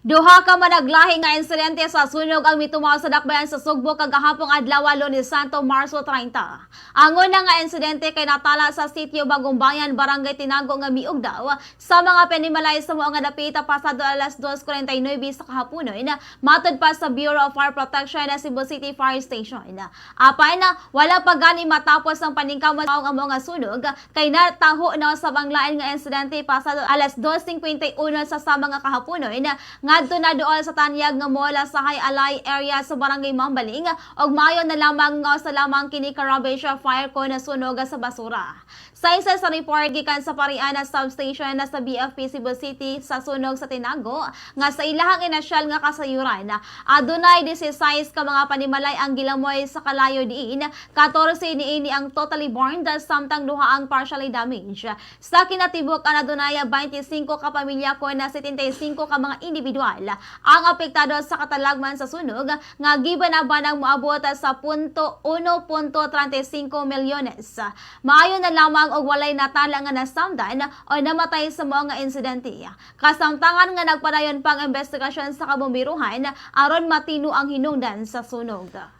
Duha ka managlahi nga insidente sa sunog ang mitumaw sa dakbayan sa Sugbo kagahapong adlaw, Lunes Santo, Marso 30. Ang una nga insidente kay natala sa sitio Bagong Bayan, Barangay Tinago nga miugdaw sa mga panimalay sa mga dapita pasado alas 2:49 sa kahaponon, matod pa sa Bureau of Fire Protection na Cebu City Fire Station. Apan wala pa gani matapos ang paningkamot ang mga sunog kay nataho na sa banglaan nga insidente pasado alas 2:51 sa mga kahaponon ngadto na dool sa tanyag nga mall sa High Alay area sa Barangay Mambaling ug maayo na lamang nga sa lamang kini ka rubbish fire kon sunog sa basura. Sa isa sa report gikan sa Pariana Substation na sa BFP Cebu City sa sunog sa Tinago nga sa ilahang inasyal nga kasayuran, adunay 16 ka mga panimalay ang gilamoy sa kalayo diin 14 niini ang totally burned samtang duha ang partially damaged. Sa kinatibuk ang adunay 25 ka pamilya kon 75 ka mga individual ang apektado sa katalagman sa sunog nga gibanabanang moabot sa punto 1.35 milyones. Maayo na lamang og walay natala nga nasamdan o namatay sa mga insidente. Kasamtangan nga nagpadayon pang investigasyon sa kabombiruhan aron matino ang hinungdan sa sunog.